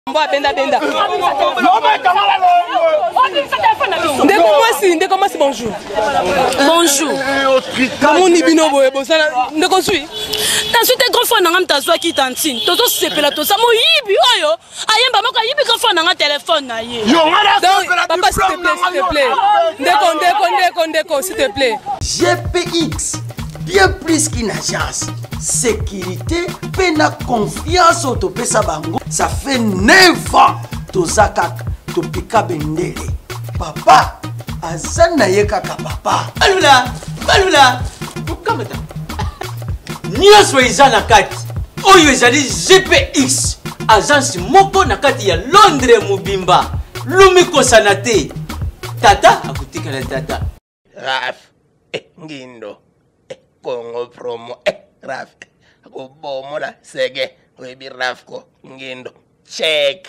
Mbwa benda benda. Ndeko mwasi, ndeko mwasi bonjour. Bonjour. Namoni bino boye bosala ndeko zui. Nazwi te grand frère na nga moto azwaki tantine. Tozosepela toza moyibi oyo ayemba moko ayibi grand frère na nga telefone na ye. Donc papa s'il te plaît, s'il te plaît. Ndeko ndeko ndeko ndeko s'il te plaît. GPX bien plus qu'une agence sécurité mpe na confiance oyo topesa bango ça fait 9 ans toza kaka topika bendele papa aza na ye kaka papa balula balula okamata nyonso eza na kati oyo ezali gpx agence moko na kati ya londres mobimba lumikosana te tata akotikala tata Raf eh, ngindo eh, Congo promo eh, Raf kobomola sege oyebi Raf ko ngindo check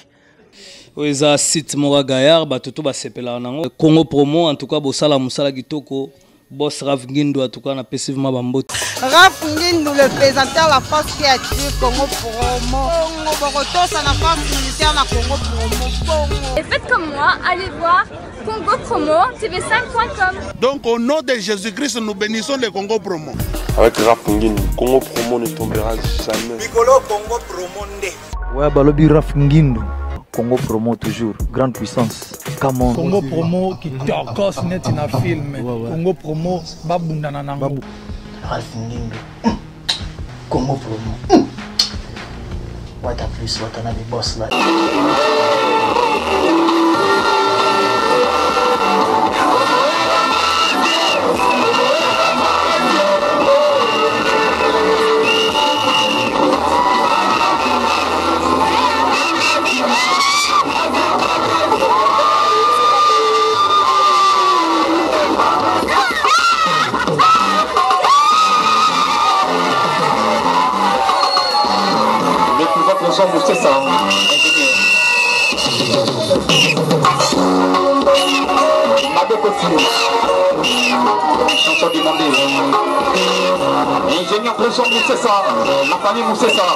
oyo eza site moko ya gaillard bato to basepelaka nango congo promo en tout cas bosala mosala kitoko boss raf ngindu en tout cas napesi vraimen bambote raf ngindu le présenteur la force qui attire congo promo bongo bokotosa na force militaire na congo promo bongo Et faites comme moi, allez voir Congo Promo TV5.com. Donc au nom de Jésus-Christ, nous bénissons le Congo Promo. Avec Raf Ngindu, Congo Promo ne tombera jamais. Mikolo Congo Promo nde. Ouais, balobi Raf Ngindu. Congo Promo toujours, grande puissance. Come on. Congo Promo qui tokos neti na film. Ouais, ouais. Congo Promo babundana nango. Babu. Ralph Ngindu. Congo Promo. Wata plus, wata na boss là. Chanson demandée. Ingénieur Grosjean Moussessa, la famille Moussessa.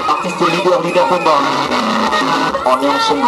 Artiste leader, leader combat. On est ensemble.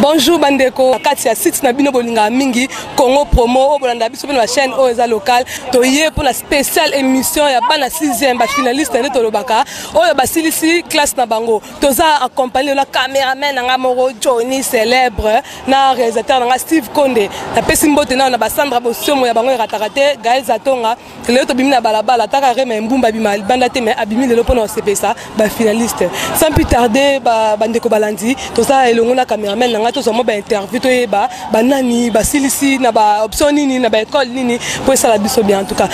Bonjour bandeko na kati ya site na bino bolingaka mingi Congo promo oyo bolanda biso mpe na chaîne oyo eza locale toye mpo na spéciale émission ya bana 6e bafinaliste nde tolobaka oyo basilisi classe na bango toza accompagné na cameraman na nga moko Johnny célèbre na réalisateur na nga Steve Konde napesi mbote nao na basandra bosomo ya bango erataka te Gaël Zatonga lelo tobimi na balabala ataka rema mbumba abima libanda te mais abimi lelo mpona kosepesa bafinaliste sans plus tarder bandeko balandi toza elongo na cameraman na ngai tozwa mwa bainterview toyeba banani basilisi na baoption nini na baekole nini mpo esala biso bien en tout cas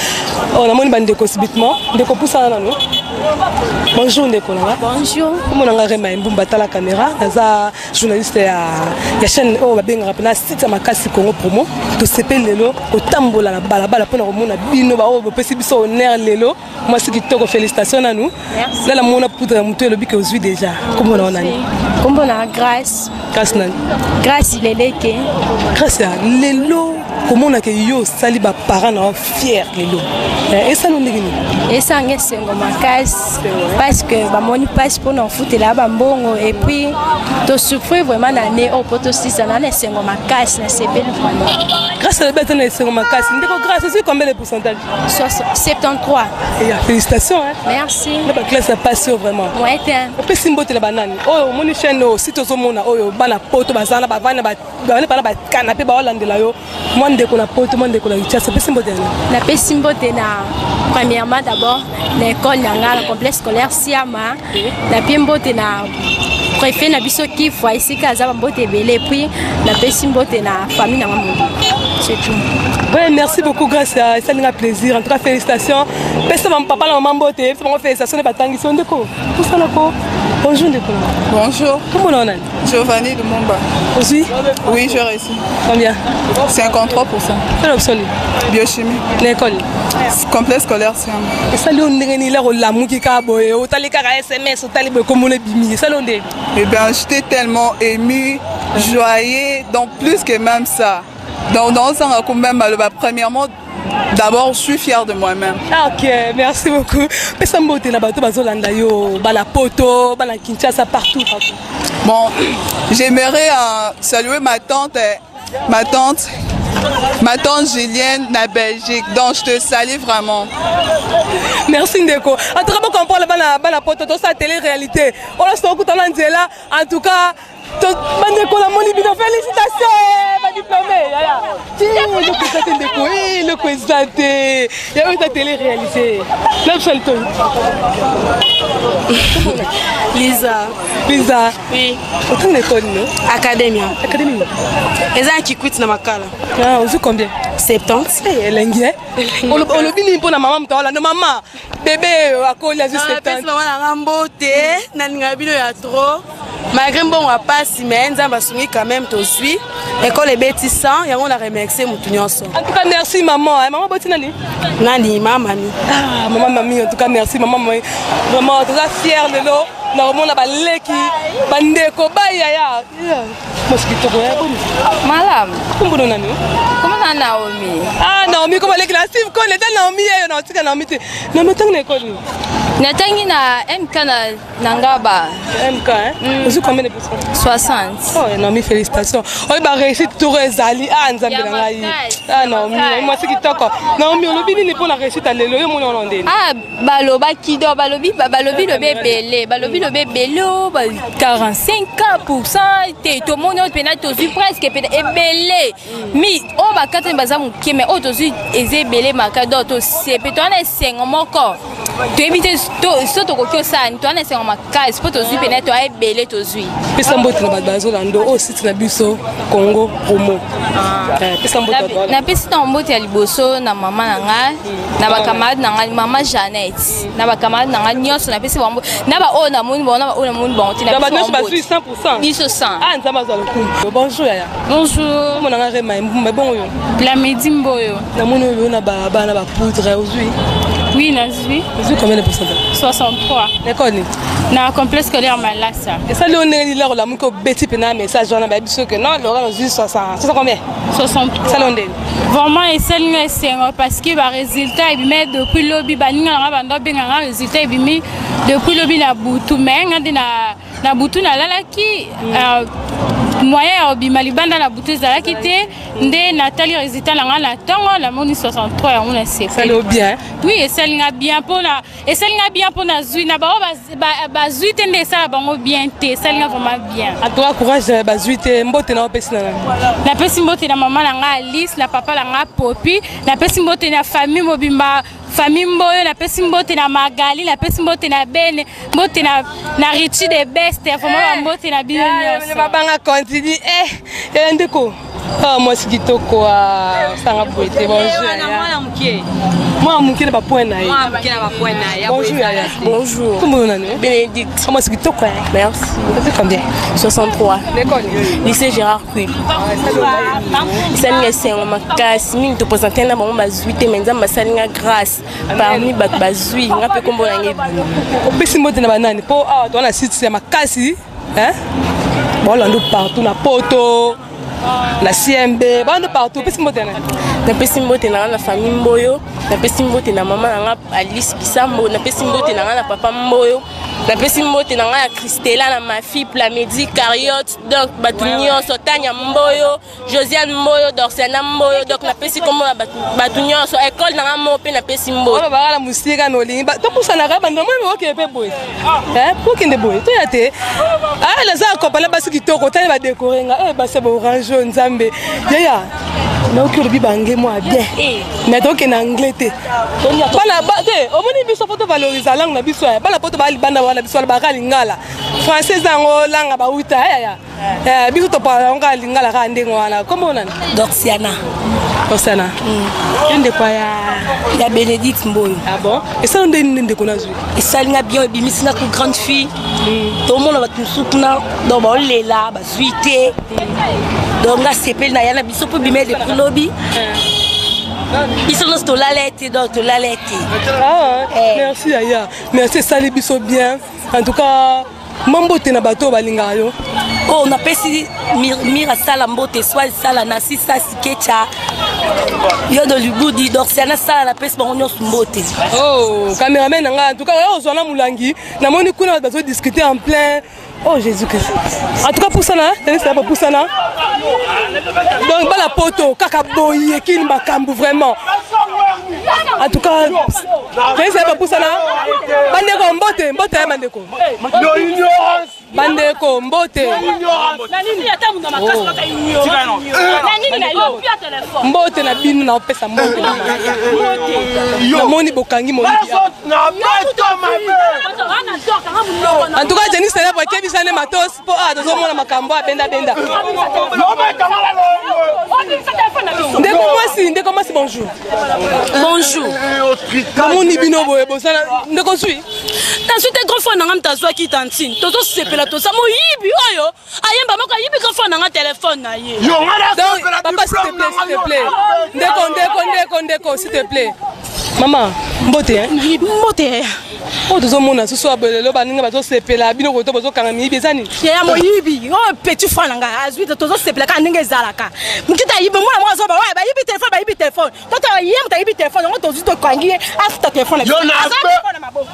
oh, namoni bandeko subitement ndeko pusana nanu bonjour ndeko na nga bonjour komona nga rema mbumba tala caméra naza journaliste ya, ya chaîne oyo babengaka mpena site ya makasi congo promo tosepeli lelo kotambola na balabala mpona komona bino baoyo bopesi biso honneur lelo mwasi kitoko félicitation nanu lala mona poudre ya motu elobi ke ozwi déjà kombo na yo nani kombo na grâce grâce nani grâce leleke grâce ya lelo komona ke yo osali baparent na yo fier lelo eh, esali ndenge nini esanga esengo makasi parce que bamoni mpasi mpona kofutela bambongo et puis tosouffrir vraiment na année oyo mpo tosisana na esengo makasi nasepeli vraiment grâce alobi ata na esengo makasi ndeko grâce ozwi combien de pourcentage 73 eya félicitation hein? merci na baklasse ya pasi oyo vraiment ouais, te opesi mbote na banani oyo omoni chaîne oyo si tozomona oyo bana poto baza na bavandi bavandi bana bakanape baolandela yo mwa ndeko na poto mwa ndeko na kinshasa opesi mbote na nani napesi mbote na premièrement d'abord na école na nga na complexe scolaire siama napie mbote na préfet na biso kifwa esika aza bambote ebele epuis napesi mbote na famille na nga mobimba c'est tout Ouais, merci beaucoup grâce à esalinga plaisir en tout cas félicitations pesa papa na mama mbote pesa bango félicitations nde batangisi yo ndeko osalako bonjour ndeko bonjour kombo na yo nani Giovanni Lumumba. Aussi Oui, j'ai réussi. Combien 53%. Quelle option Biochimie. L'école Complexe scolaire Siam. esali yo ndenge nini lero olamuki kaka boye otali kaka sms otali boye komona ebimi esali yo ndenge Eh bien, j'étais tellement émue, joyeux, donc plus que même ça. Donc, dans un coup, même, bah, premièrement, d'abord, je suis fière de moi-même. Ah, ok, merci beaucoup. Pesa mbote na bato bazolanda yo, bana poto, bana Kinshasa, partout, partout. Bon, j'aimerais euh, saluer ma tante, euh, ma tante, ma tante Julienne na Belgique. Donc, je te salue vraiment. Merci Ndeko. En tout cas, bon comprendre bana bana poto, tout ça télé-réalité. On se retrouve dans nzela. En tout cas, bandeko namoni bino félicitation. Diplômé yaya. Ti eloko eza te ndeko, eloko eza te. Yango eza télé réalisé. Na biso litoyi. Lisa. Lisa. Oui. Otanga na école no? Academia. Academia. Eza na Kikwit na Makala. Ah, ozwi combien? 70. Eh, elengi eh? Olobi nini mpo na mama moto aolanda mama bebe akoli azwi 70. Napesi mama na nga mbote, nalingaka bino ya trop. Malgré mbongo ya pasi, mais Nzambe asungi quand même tozwi. École ebeti 100, yango na remercier mutu nyonso. En tout cas, merci maman. Hein, maman boti nani? Nani, mama mami. Ah, maman mami, en tout cas merci maman mami. Vraiment, toza fier lelo. Na komona baleki, bandeko ba yaya. Mwasi kitoko ya boni. Malamu. Kombo na nani? Kombo na Naomi. Ah, Naomi koma leki na Steve Kone, ta Naomi yeyo na otika Naomi te. Naomi tangi na école nini? Natangi na MK na na Ngaba. MK hein? Ozwi combien de pourcents? 60. Oh, Naomi félicitations. Oyo ba réussite tour ezali. Ah, Nzambe na ngai. Ah, Naomi, mwasi kitoko. Naomi olobi nini mpo na réussite ya lelo? Yo moni wana ndeni? Ah, balobaki do balobi balobi lobi ebele, balobi lobi ebele o ba 45% te tomoni oyo mpena tozwi presque mpena ebele. Mi oyo bakatani baza moke mais oyo tozwi eza ebele maka do tosepe toza na esengo moko. Toyebi te so tokoki osala nini, toza na esengo makasi mpo tozwi mpena toya ebele tozwi. Pesa mbote na bato bazolanda oyo site na biso Congo Promo. Pesa mbote bato wana. Napesi ntango mbote ya liboso na mama na ngai, na bakamarade na ngai, mama Jeannette, na bakamarade na ngai nyonso napesi bango, na baoyo namoni bango, na baoyo namoni bango te, Na bato napesi nyonso bango bazwi mbote. 100%. Biso 100. Ah, Nzambe azwa lokumu. Bonjour yaya. Bonjour. Kombo na ngai Rema Mbumba, bongo yo? Plamedi Mboyo. Namoni oyo na balabala na ba poudre ozwi? Oui, nazwi. Ozwi combien de pourcentage? 63. Na école nini? Na complexe scolaire Malasa. Esali yo ndenge nini lero olamuki obeti mpena message wana bayebi biso ke non Laurent ozwi 60 60 combien? 63. Esali yo ndenge? Vraiment esali nga esengo parce que ba résultat ebimi depuis lobi, baninga na nga banda obenga nga résultat ebimi depuis lobi na butu, mais nga nde na butu nalalaki, moyen ya kobima libanda na butu ezalaki te, nde natali résultat na nga na ntongo namoni 63 yango na sepeli. Esali yo bien? Oui, esali nga bien mpona esali nga bien mpona zwi na bango bazwi te nde esala bango bien te, esali nga vraiment bien. En tout cas courage bazwi te, mbote na opesi na nani? Napesi mbote na mama na nga Alice, na papa na nga Popi, napesi mbote na famille mobimba, famille Mboyo, napesi mbote na Magali, napesi mbote na Bene, mbote na Richie de Best, vraiment ba mbote na bino nyonso. Babanga continue. Ndeko. Ah, mwasi kitoko, ah, sanga boye te. Bonjour. Wana mwana moke. Mwana moke na ba point na ye. Mwana moke na ba point na ye. Bonjour yaya. Bonjour. Kombo na nani? Bénédicte. Ah, mwasi kitoko, hein. Merci. Ça fait combien? 63. L'école? Lycée Gérard Quil. Esali nga esengo makasi mingi topresente na bango bazwi te, mais Nzambe asali nga grâce parmi bato bazwi nga mpe kombo na nga ebimi. Opesi mbote na banani mpo awa toza na site ya makasi, hein? Baolanda partout na poto na CMB, baolanda partout. Opesi mbote na nani? Napesi mbote na nga na famille Mboyo, napesi mbote na mama na nga Alice Bisambo, napesi mbote na nga na papa Mboyo, napesi mbote na nga ya Christella na Mafi Plamedi Cariote, donc bato nyonso, Tania Mboyo, Josiane Mboyo, Dorsiana Mboyo, donc napesi kombo na bato nyonso, école na nga moko mpe napesi mbote. Oyo bakala mosika me olingi topusanaka bando moni okende mpe boye. Hein, po okende boye toya te. Ah, naza accompagné basi kitoko, tali ba décorer nga. Basi ba orange oyo Nzambe. Yaya, naoki olobi ba anglais mwa bien. Mais tokende anglais te. Bana ba te, omoni biso po to valoriser langue na biso ya. Bana po to ba libanda wana biso ba kaka lingala. Français eza yango langue ba uta, yaya. Biso topala yango kaka lingala kaka ndenge wana. Kombo nani? Dorsiana. Dorsiana. Yo ndeko ya ya Bénédicte Mboyo. Ah bon? Esali nde nini ndeko nazwi? Esali nga bien, ebimisi nga ku grande fille. Tomona bato mosusu kuna donc baolela bazwi te. Donc nga sepeli na ya na biso mpo ebima depuis lobi. Biso nyonso tolala ete, donc tolala ete. Ah, merci yaya. Merci, esali biso bien. En tout cas, mambote na bato oyo balingaka yo. Oh, napesi Mira Sala mbote, Swaz Sala, Nasi Sasi Kecha, Yodo Libudi, Dorsiana Sala, napesi bango nyonso mbote. Oh, cameraman na ngai, en tout cas, oyo ozwa na molangi, namoni kuna bato bazo discuter en plein. Oh Jésus-Christ. En tout cas, pusana, hein, tenez, pusana. Donc, bala poto, kaka boye, kini makambo, vraiment. En tout cas, tenez, pusana. Bandeko mbote. Mbote, mbote ya bandeko. Bandeko, mbote. Mbote na bino naopesa mbote. Namoni bokangi moyibi. En tout cas, Jenny Célèbre akebisa nde matos mpo awa tozomona makambo abenda benda. Ndeko mwasi, ndeko mwasi bonjour. Bonjour. Namoni bino boye bosala ndeko zui. Nazwi te grand frère na nga moto azwaki tantine. Tozosepela toza moyibi oyo ayemba moko ayibi grand frère na nga telefone na ye. Donc, papa s'il te plaît, s'il te plaît. Ndeko, ndeko, ndeko, ndeko, s'il te plaît. Mama, mbote hein? Mbote. Oyo tozomona susu ya lelo baninga bazosepela bino koto bozokanga miyibi eza nini? Yaya moyibi oyo petit frère na ngai azwi te tozosepela kaka ndenge ezalaka. Mokita ayibi mwana moko azoba oyo bayibi telefone bayibi telefone. Toto ye moto ayibi telefone yango tozwi tokangi ye afuta telefone. Yo na telefone na maboko.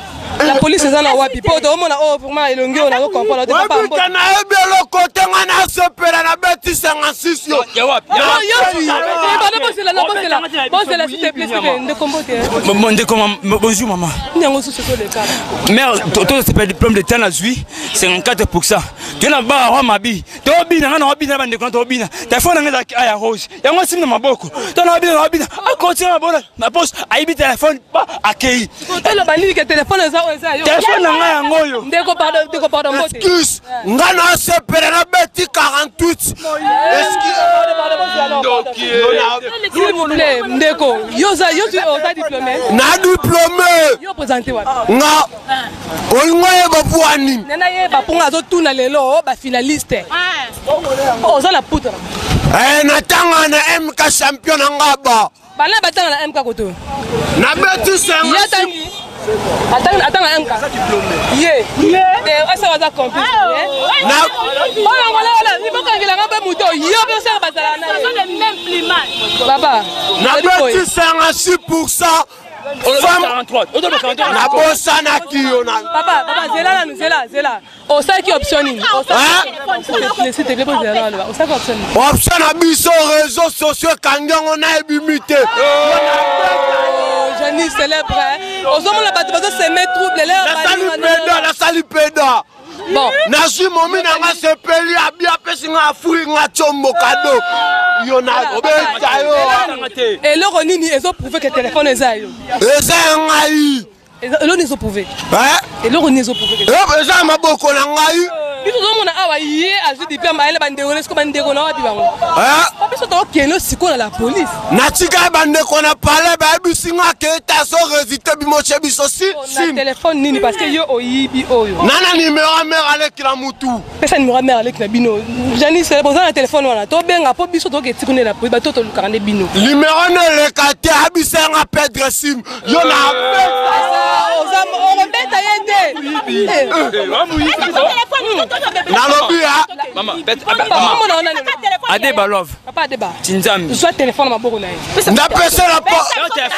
La police eza na wapi? Po tozomona oyo vraiment elongi oyo nazo comprendre te papa mbote. Nayebi eloko te ngai nasepela na beti 56 yo. Bozela na bozela bozela s'il te plaît s'il te plaît ndeko mbote. Ndeko bonjour maman. Yango susu ezoleka. Mère tozosepela diplôme d'état nazwi 54 pourcent toye na bar wa mabi tobina ngai naobina na bandeko na tobina telefone na ngai ezalaki aya rose yango asimbi na maboko to naobina naobina akoti na mabona na poche ayibi telefone ba akei toloba nini ke telefone eza oyo eza yo telefone na ngai yango oyo ndeko pardon ndeko pardon mbote excuse ngai nasepela nabeti 48 S'il vous plaît, ndeko, yo oza yo oza diplômé? Na diplômé. Yo présenter wapi? Nga olingo oyeba mpo ya nini? Nana yeba mpo nga azotuna lelo ba finaliste. Oza na poudre. Eh, natanga na MK champion na nga ba. Bana batanga na MK koto. Nabeti senga. Ye atangi. Atanga MK. Ye. Eh, asa waza complice. Na Oyo ngola wala, libokangela nga mpe moto yo mpe osala bazala na ye. Papa. Nabeti senga 6%. Nabosanaki yo na. Papa, papa, zela nanu, zela, zela. Osalaki option nini? Option na biso réseau sociaux ekangi yango na ebimi te. Jani célèbre, ozomona bato bazoseme trouble nasali peda, nasali peda. Bon. Nazwi momi na nga sepeli abi apesi nga afui nga tiombo kado yo nabeta yo. Eloko nini ezoprouve ke telefone eza yo? Eza ya ngai. Eloko nini ezoprouve? Eloko nini ezoprouve? Eza ya maboko na ngai. Biso tozomona awa ye azwi diplome ayele bandeko na siko bandeko na wapi bango? Po biso tokende sikoyo na la police. Natika ye bandeko na palais bayebisi nga ke ete azo resite bimoche biso si na telefone nini parce que yo oyibi oyo. Nana numero ya mare aleki na mutu. Pesa numero ya mare aleki na bino. Janice boza na telefone wana tobenga po biso toke tiku nde na police bato tolukaka nde bino. Numero ne eleka te abisa nga pedre sim yo na okobeta ye te. Nalobi ya Adeba love. Papa Adeba. Tinzambi. Zwa telefone na maboko na ye. Napesela po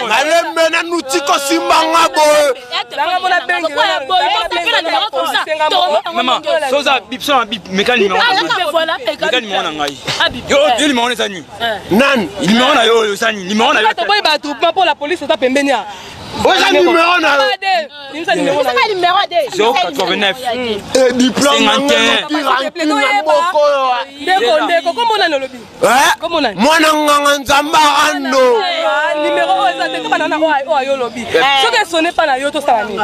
nalembe nanu tikosimba nga boye. Mama, soza bip so na bip meka numéro. Meka numéro na ngai. Yo yo numéro eza nini? Nani? Numéro na yo oyo eza nini? Numéro na yo. Toboyi bato mpo la police eza pembeni ya. Oza numéro na yo. 089 diplôme 51 ndeko ndeko kombo nani olobi? Mwana nganga nzambe arando. Numéro oyo eza te tobanda na oyo ayo olobi. Soki esone pa na yo tosala nini?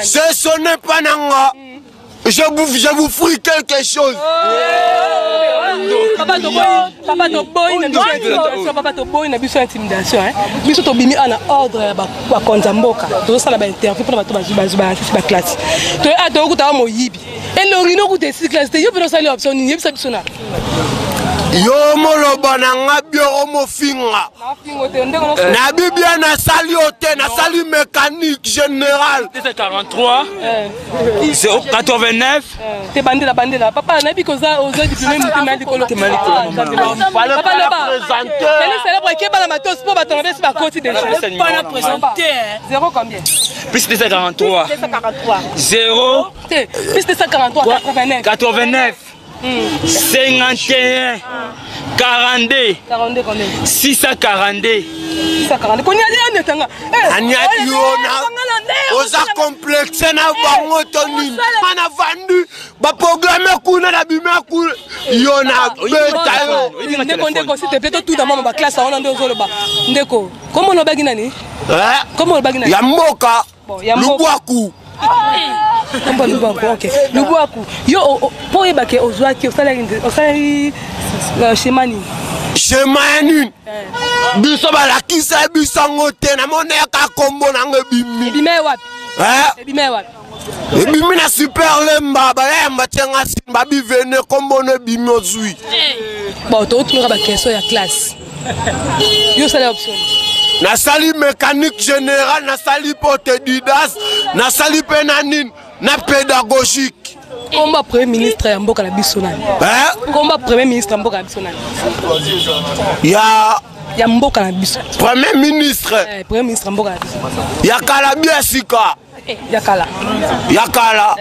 Se sonne pa na nga. Je vous frie quelque chose. Papa toboyi, papa toboyi na biso intimidation, papa toboyi na biso intimidation hein. Biso tobimi ana ordre ya bakonza mboka. Tozosala ba interview mpona bato bazwi bazwi ba ba classe. To a tokuta wa moyibi. Elongi no kuta esi classe te yo mpe osali option nini yebisa biso na. Yo moloba na nga bioro mofinga. Nabi bien nasali yo te, nasali mécanique générale. 243 089 te bandela bandela papa nayebi koza oza diplôme motema ya likolo papa loba célèbre ekebala matos mpo bato na besi bakoti déjà 0 combien plus 243 0 te plus 243 89 89 51 42 42 combien 642 642 konya ya netanga Anya yo na Oza complexe na bango to nini? Mana vandu baprogramme kuna na bima kuna yo na beta yo. Ndeko, ndeko, s'il te plaît, totuta mama baklasse wana nde ozoloba. Ndeko, kombo olobaki nani? Kombo olobaki nani? Ya mboka. Bon, ya mboka. Lubwaku. Kombo Lubwaku, ok. Lubwaku. Yo mpo oyeba ke ozwaki, osalaki schéma nini? Schéma ya nini? Biso balakisa biso yango te, namonaka kombo nango ebimi. Ebimi wapi? Ebimi wapi? Ebimi na Super Lemba, bayamba tianga simba bivene kombo no ebimi ozwi. Bon, totunaka baquestion ya classe. Yo osali option? Nasali mécanique générale, nasali autodidacte, nasali mpe na nini na pédagogique. Komba premier ministre ya mboka na biso nani? Komba premier ministre ya mboka na biso nani? Ya mboka na biso. Premier ministre. Premier ministre ya mboka na biso. Ya kala bia sika. Ya kala. Ya kala.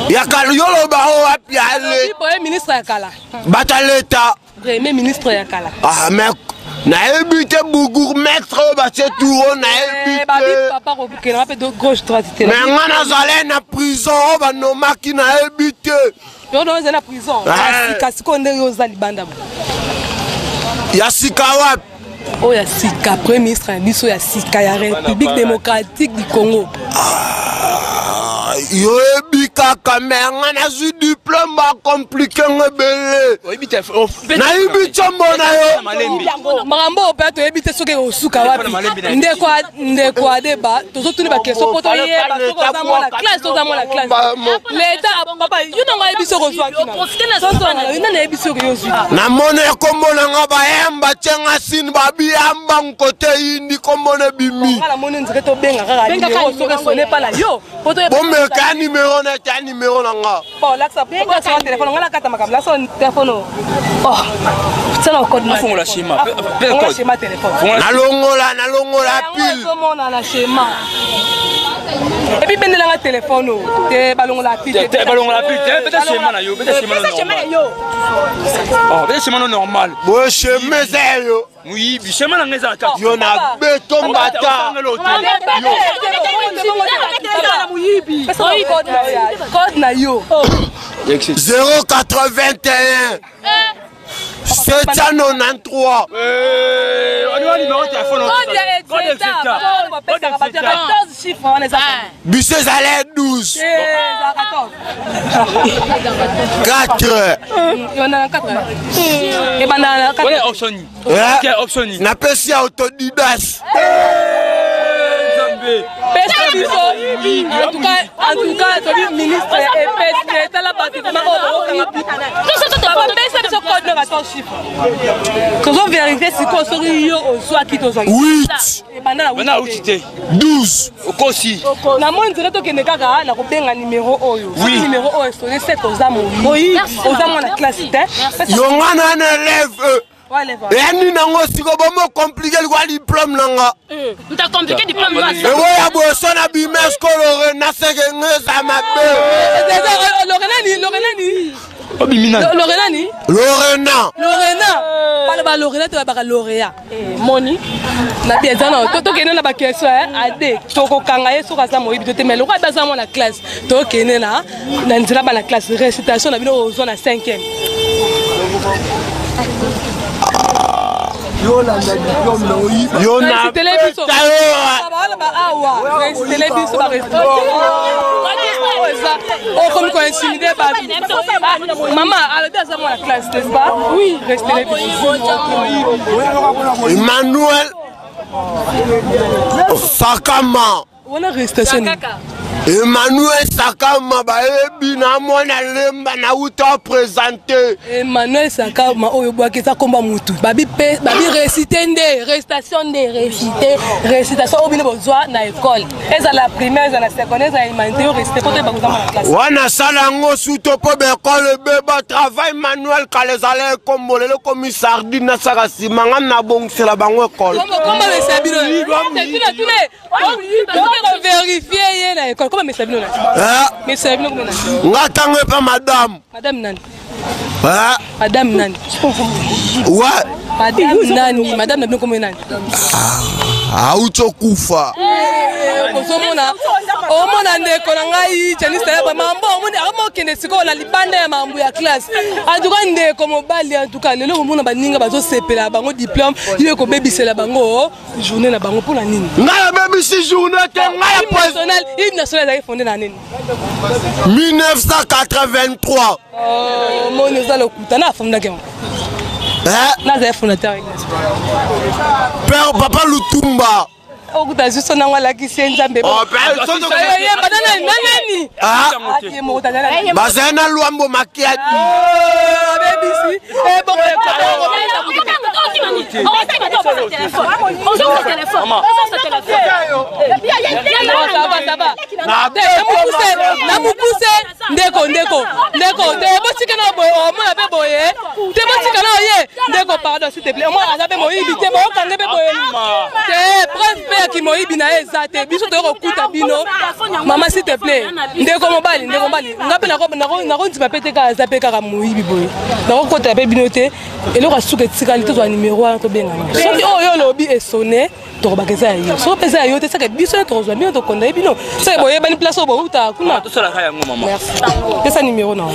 Ya kala yo loba o wapi ale? Premier ministre ya kala. Bata leta. Premier ministre ya kala. Ah mais nayebi te bourgmestre oyo batie turo nayebi te. Babi papa kokendaka mpe de gauche droite te. Mais nga nazalai na prison oyo banomaki nayebi te. Yo ozali na prison. Sika sikoyo ndenge oza libanda bo. Ya sika wapi? Oyo ya sika, premier ministre na biso ya sika ya République démocratique du Congo. Yoyebi kaka me nga nazwi diplome bacomplike ngo ebele, nayebi ntiombo na yo. Makambo oyo mpe toyebi te soki ekosuka wapi. Ndeko, ndeko Adeba, tozotuna baquestion mpo toyeba soki oza mwana classe, toza mwana classe. Leta papa yo nango ayebi soki ozwaki nani, ayebi soki yo ozwi. Namoni ekombo nanga bayemba tienga sini babiyamba nkote yindi kombo na ebimi. Namoni nzeke tobenga kaka nimero soki esone epa na yo. Bomeka ya nimero na ete ya nimero na nga. Bon, lakisa telefone nga nakata makambo, lakisa telefone. Oh, tiana code. Afongola schéma. Fongola schéma telefone. Nalongola, nalongola pile. Ezomona na schéma. Epi bendelanga telefone o te, balongola pile. Te, balongola pile te, beta schéma na yo, beta schéma na yo. Oh, beta schéma no normal. Boye schéma eza ya yo. Moyibi, schéma na ngai eza na kati. Yo na beto mbata. Code na yo. 081 793. Biso ezali 12 4. Napesi ya autodidacte. Pesa biso en tout cas tobi ministre epesi etala bato pesa biso code no 14 chiffre, tozo vérifie sikoyo soki yo ozwaki, tozwaki. 8. Ebanda na 8 te. 12. Okosi. Namoni nzela tokende kaka na kobenga nimero oyo. Soki nimero oyo esone, se toza moyi, oza mwana classe te. Yo nga na na élève eya nini yango siko bomo compliqué likwa diplôme na nga. Eboya boso na bima esko Lorena seke nga eza mabe. Lorenani, Lorenani. Obimi nani? Lorenani. Lorena. Lorena bana ba Lorena te, babaka lauréat moni na bien. Eza na tokende na baquestion ade, tokokanga ye soki aza moyebi to te, mais lokola aza mwana classe, tokende na nzela bana classe. Récitation na bino ozwa na 5e. Yo na Récitele biso awa, récitele biso. Eza okomi kointimide bato. Mama alobi aza mwana classe, n'est-ce pas? Oui, récitele biso. Emmanuel Sakama. Wana récitation nini? Emmanuel Sakama bayebi na mwana Lemba nauta présente. Emmanuel Sakama oyo obwaki eza komba mutu. Babi pe babi récité nde récitation nde récité récitation oyo bino bozwa na école, ezala primaire, ezala secondaire, ezala humanité, yo récité po toyeba kozama na classe. Wana sala yango suto mpo baekole ebeba travail manuel kala ezala ekombo, lelo ekomi sardine. Nasaka nsima nga nabongisela bango ekole. Komba mesa bino tuna tuna vérifie ye na école. Koma mesa bino na mesa bino koma na. Nga ntango epa madame. Madame nani? Madame nani? Wa Madame nani? Madame na bino kombo nani? Auti okufa. Ozomona, omona ndeko na ngai Janice Tayaba mambo omoni akoma okende sikoyo na libanda ya mambo ya classe. En tout cas ndeko mobali, en tout cas lelo komona baninga bazosepela bango diplôme, yo ekobebisela bango journée na bango mpona nini? Ngai nabebisi journée te, ngai ya national, hymne national ezalaki fondé na nini? 1983. Omoni, oza lokuta. Na afondaki yango, nazali fondateur. Père Papa Lutumba. Okuta zuso nango alakisi ye Nzambe. Yemba nanani? Bazali na Lwambo Makiadi. Abebisi. Na mokuse, ndeko, ndeko, ndeko, te botika na boye, omona mpe boye te, botika na ye. Ndeko, pardon, s'il te plaît. Omona aza mpe moyibi te, bokange mpe boye te, preuve mpe ya kimoyibi na ye eza te. Biso toyei kokuta bino. Mama, s'il te plaît. Ndeko mobali, ndeko mobali, nga mpe nakondima mpe te, kaka aza mpe kaka moyibi boye, nakokotela mpe bino te. Eloko ya suka etikali, tozwa nimero wana, tobengana. Soki oyo olobi esone, tokobaka eza ya yo. Soki mpe eza ya yo te, seke biso nde tokozwa bino, tokonda ye bino, seke boyebani place oyo boutaka kuna. Tosalaka yango, mama. Merci, pesa nimero na yo.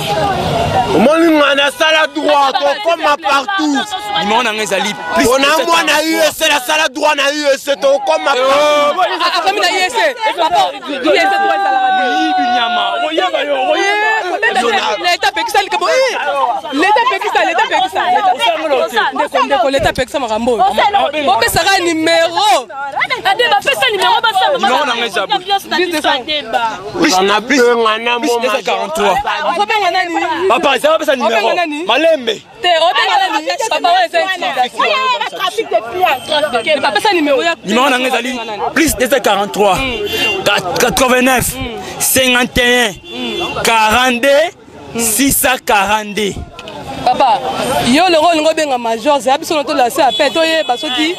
Omoni, nga nasala droit, tokoma partout. Nimero na nga ezali mpona mwana USC, nasala droit na USC, tokoma. Akomi na USC, papa. USC droit ezalaka te. Moyibi nyama, oyeba yo, oyeba. Leta apekisa likambo, leta apekisa, leta apekisa. Ndeko, ndeko, leta apekisa makambo oyo. Bopesaka nimero. Bapesa nimero. Nimero na nga eza Nabenga plus 243. Ozobenga nani? Papa, eza bapesa nimero. Malembe. Te, obenga nani, papa? Wana eza intimidation. Bapesa nimero ya. Nimero na nga ezali plus 243 89 51 42 642. Papa, yo longo olingo obenga major, zela biso na tolase ape, toyeba soki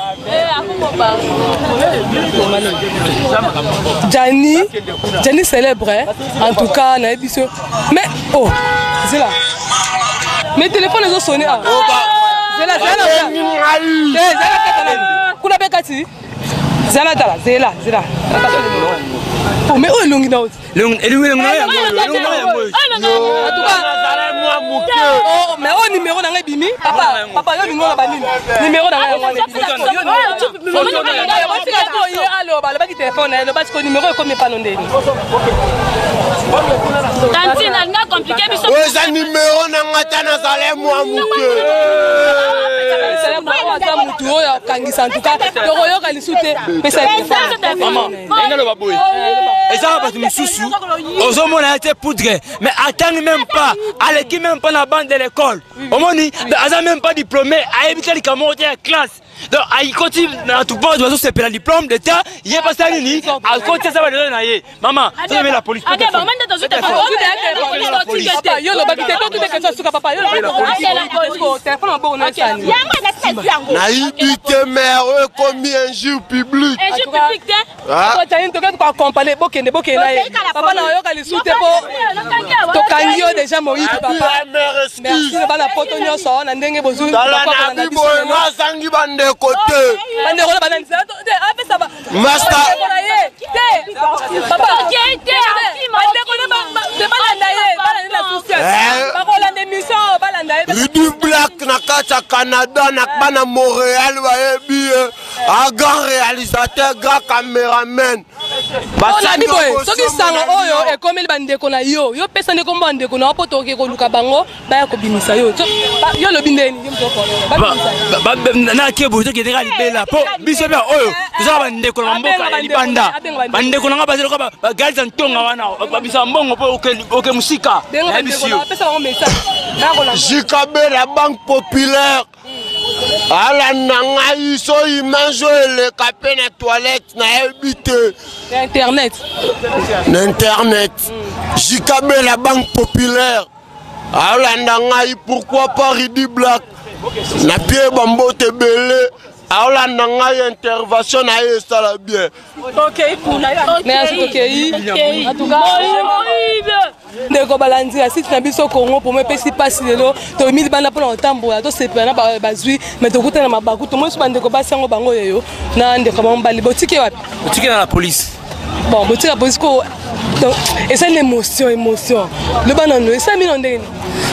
Jani, Jani célèbre. En tout cas nayebi so, mais oh, zela, mais téléphone ezosone. Ah, zela, zela, zela, kata kuna mpe kati, zela, tala, zela, zela. Oh, mais oyo elongi na oti. Elongi na yango, elongi na yango. En tout cas, mais oyo numéro na ngai ebimi. Papa, papa, yo lingo na banini? Numéro na ngai yango wana ebimi. Ye aloba, alobaki telefone na ye, aloba siko numéro ekomi epano ndeni. Tantine alinga compliqué biso. Oyo eza nimero na nga ta, nazala mwa moke. Aza mutu oyo akangisa. En tout cas tokoyoka lisu te, pesa. Mama, ndenge aloba boye, ezaka bato mosusu ozomona ye te poudre, mais atangi même pas, aleki même pas na bande de l'école. Omoni, aza même pas diplômé, ayebi te likambo moko te ya classe. Donc akoti na bato bazosepela diplôme d'état, ye basala nini? Akoti, aza badele na ye. Mama, tozomela la police. Yo lobaki te, to tute question suka. Papa, yo lobaki telefone maboko na esani. Nayibi te, mare, oyo ekomi injure publique. Injure publique te. Tani toke koaccompagne, bokende, bokende na ye. Papa, na oyoka lisu te, po tokangi yo déjà moyibi. Papa, merci na bana poto nyonso na ndenge bozwi. Tala na biboye, nazangi bandeko te. Bandeko na banani te, apesa. Master. Te papa, bandeko balanda ye, balanda na souci, bakolanda émission, balanda ye. Rudy Black na kati ya Canada, na bana Montréal bayebi ye, a grand réalisateur, grand caméraman. Olabi boye, soki sango oyo ekomeli bandeko na yo, yo pesa nde kombo bandeko na yo, mpo tokoki koluka bango baya kobimisa yo. Yo olobi ndeni? Nake boye, tokende kaka libela, mpo biso mpe oyo tozaka bandeko na mboka ya libanda. Bandeko na nga bazali loka bagalisa ntonga wana, babisa mbongo mpo oke mosika, nayebisi yo. Jikabe, la Banque Populaire, alanda ngai. So image oyo eleka mpe na toilette, nayebi te. Na internet. Na internet, Jikabe, la Banque Populaire, aolanda ngai. Pourquoi pas Ridi Black na pie bambote ebele, aolanda ngai. Intervention na ye esala bien. Merci, tokei. En tout cas ndeko balandi ya site na biso Congo Promo, epesi mpasi lelo toyemi libanda mpona kotambola, tosepela na bazwi, mais tokutana na mabaku, tomoni so bandeko basi yango, bango oyo na ndeko bango mobali. Botiki wapi? Otiki na la police. Bon, botika polisi ko donc esali na émotion émotion loba nano esali mino ndenge nini?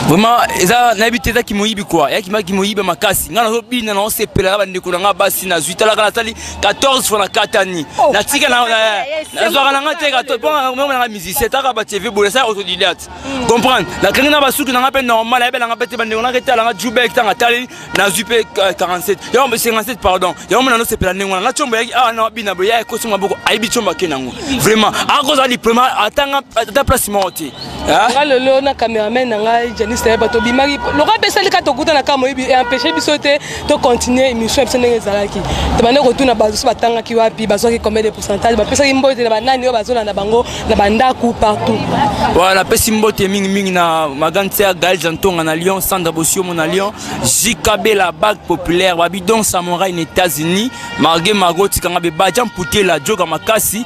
Vraiment eza nayebi te, eza kimoyibi kua, eyaki kimoyibi makasi. Ngai nazobina, naosepela na bandeko na ngai basi. Nazwi, talaka, nasali 14 fois na katani. Natika, nazwaka na ngai te 14 mpo nanga musicien taka batv boye, nasala autodidacte, comprendre. Nakangi na basuki na ngai mpe normal, nayebela ngai mpe te. Bandeko nanga etala ngai jubek, ntango atali nazwi mpe 47 yango, 57 pardon. Yango mona nosepela ndenge wana na combo eyaki awa na bina boye, ya ekosi maboko, ayebi combo ake nango. Vraiment akozala diplôme atanga ata place moko te. Nga lelo na cameraman na ngai Janis na ye, bato obimaki lokola apesali kaka tokutana kaka moyebi empêche biso te tocontinue émission ya biso ndenge ezalaki. Tobande kotuna bato so batangaki wapi, bazwaki combien de pourcentage, bapesaki mbote na banani oyo bazolanda bango na bandako partout. Voilà, napesi mbote mingimingi na magantia Gael Jantonga na Lyon, Sandra Bosiomo na Lyon, JKB la bague populaire, Babidon Samouraï na États-Unis, Margue Margot Tikanga Bebaja Mputela Joga Makasi,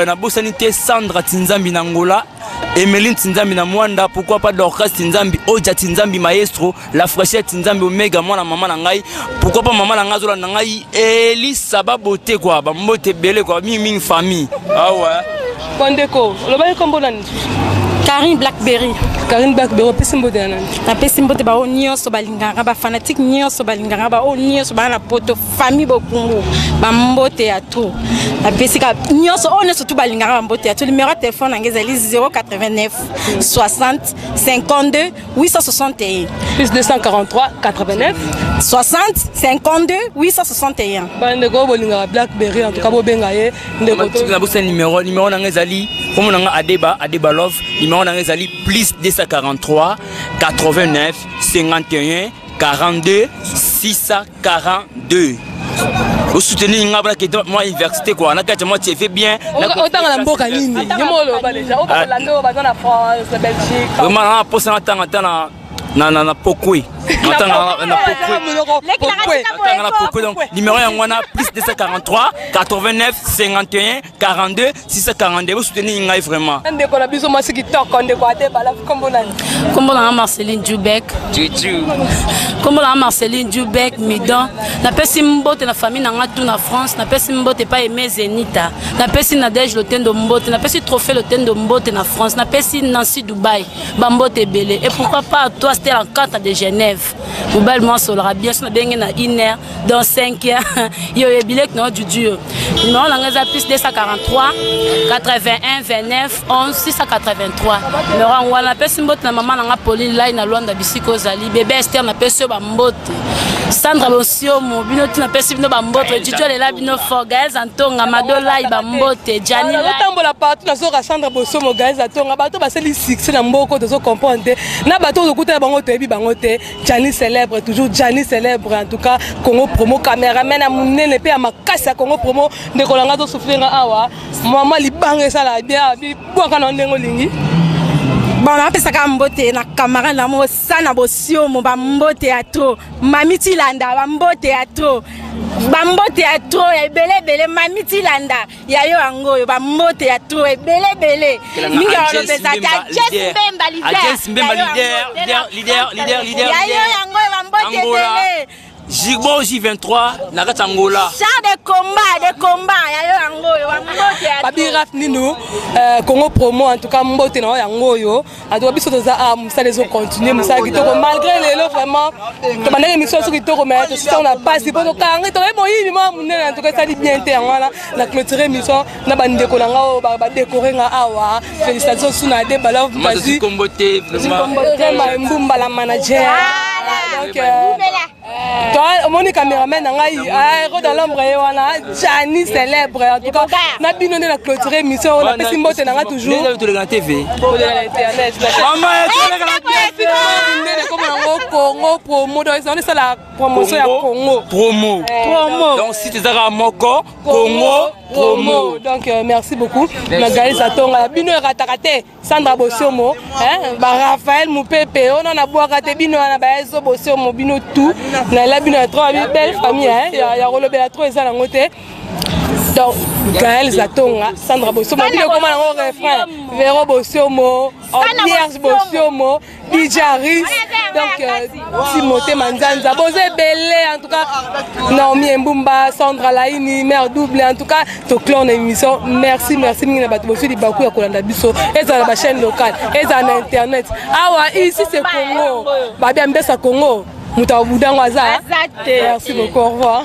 nabosani te Sandra Tinzambi na Angola, Emeline Tinzambi na Mwanda, pourquoi pas Dorcas Tinzambi, Oja Tinzambi Maestro, La Fraîcheur Tinzambi Omega, mwana mama na ngai, pourquoi pas mama na ngai azolanda ngai, Elisa Babote quoi, bambote ebele quoi, mingi mingi famille. Ah ouais. Bandeko, olobaki kombo nani? Karine Blackberry. Karine Blackberry, opesi mbote na nani? Napesi mbote baoyo nyonso balingaka, bafanatike nyonso balingaka, baoyo nyonso baa na poto, famille Bokungu, bambote ya trop. Napesi ka nyonso oyo nyonso tu balingaka, bambote ya trop. Numéro ya telefone nange ezali 089 60 52 861. Plus 243 89 60 52 861. Bandeko oyo bolingaka Blackberry, en tout cas bobenga ye ndeko. Nabosa numéro, numéro na ngai ezali, kombo na ngai Adeba, Adeba Love, numéro na ngai ezali plus 243 89 51 42 642. Osoutenir nga mpona kete mwa université quoi, na kati ya mwa tv bien. Otanga na mboka nini? Yo moko oloba deja, oyo bakolanda oyo baza na France, na Belgique. Vraiment na posa natanga ata na pokwe, natanga na pokwe, natanga na pokwe. Donc numéro yango wana, plus 243 89 51 42 642. Bosoutenir ngai vraiment. Ndeko na biso mwasi kitoko, ndeko Adebala, kombo nani? Kombo nanga Marceline Jubek. Kombo nanga Marceline Jubek Midon. Napesi mbote na famille nanga tout na France, napesi mbote pa Aimé Zenita, napesi Nadège Lotendo mbote, napesi Trophée Lotendo mbote na France, napesi Nancy Dubai bambote ebele. Et pourquoi pas toi Stella Nkanta de Genève, mobali mwa asolaka bien so nabenge na 1 heure dans 5 heures yo oyebi leki na yo juju. Yo numéro nanga eza plus 243 81 29 11 683, numéro yango wana. Napesi mbote na mama nanga Pauline Lai na Lwanda, bisika ozali bebe Ester, napesi yo bambote. Sandra Bosiomo, bino ti napesi bino bambote. Juju alela bino fort. Gael Zantonga, Mado Lai, bambote. Jani Lai. Nazotambola partout, nazoka Sandra Bosomo, Gael Zatonga, bato basali succès na mboka tozo comprendre te, na bato oyo tokutana bango toyebi bango te. Jani célèbre toujours, Jani célèbre. En tout cas Congo Promo, cameraman ya monene mpe ya makasi ya Congo Promo, ndeko na ngai azosouffrir nga awa, mama libanga esala bien, bwaka na ndenge olingi. Bon, napesaka mbote na camarade na mo Sana Bosiomo, bambote ya trop. Mami Tilanda, bambote ya trop, bambote ya trop ya ebele ebele. Mami Tilanda, ya yo yango oyo, bambote ya trop ebele ebele mingi. Alobeza te Ajes Mbemba. Ajes Mbemba, leader, leader, leader, leader. Ya yo yango oyo, bambote ebele. Jigbo J23 na kati ya Angola. Char de combat, de combat, ya yo yango oyo, bambote ya Babi Raf Nino, Congo Promo, en tout cas mbote na yo yango oyo. En tout cas biso toza a mosala ezocontinue, mosala kitoko malgré lelo vraiment tobandaki émission so kitoko, mais tosisa na pasi mpo tokangi tokoki moyibi mwa monene. En tout cas esali bien te. Yango wana na clôture émission na bandeko na nga oyo badécore nga awa. Félicitation su na Ade Balove Mpasi Mbumba la manager. Donc toi omoni cameraman na ngai aéro dans l'ombre ye wana, Jani célèbre. En tout cas na bino nde na clôture émission oyo, napesi mbote na nga toujours. Toleka na TV. Toleka na internet. Monene kombo yango Congo Promo, donc ezali esala promotion ya Congo Promo. Promo. Donc site ezaka moko, Congo Promo. Donc merci beaucoup na Gaël Zatonga ya bino erataka te, Sandra Bosiomo, ba Raphaël Mupepe oyo nabwaka te, bino wana baezo Bosiomo, bino tout nalela bino ya trop. Belle famille ya kolobela trop eza nango te. Donc Gaël Zatonga, Sandra Bosomo, bino ekoma nango refrain, Vero Bosomo, Vierge Bosomo, DJ Harris, donc Timothée Manzanza, boza ebele en tout cas, Naomi Mbumba, Sandra Laini, mère double, en tout cas, toclore na émission. Merci, merci mingi na bato bosui libaku ya kolanda biso, ezala na bachaîne locale, ezala na internet. Awa ici c'est Congo, babia mbesa Congo, moto abudango aza. Merci beaucoup, au revoir.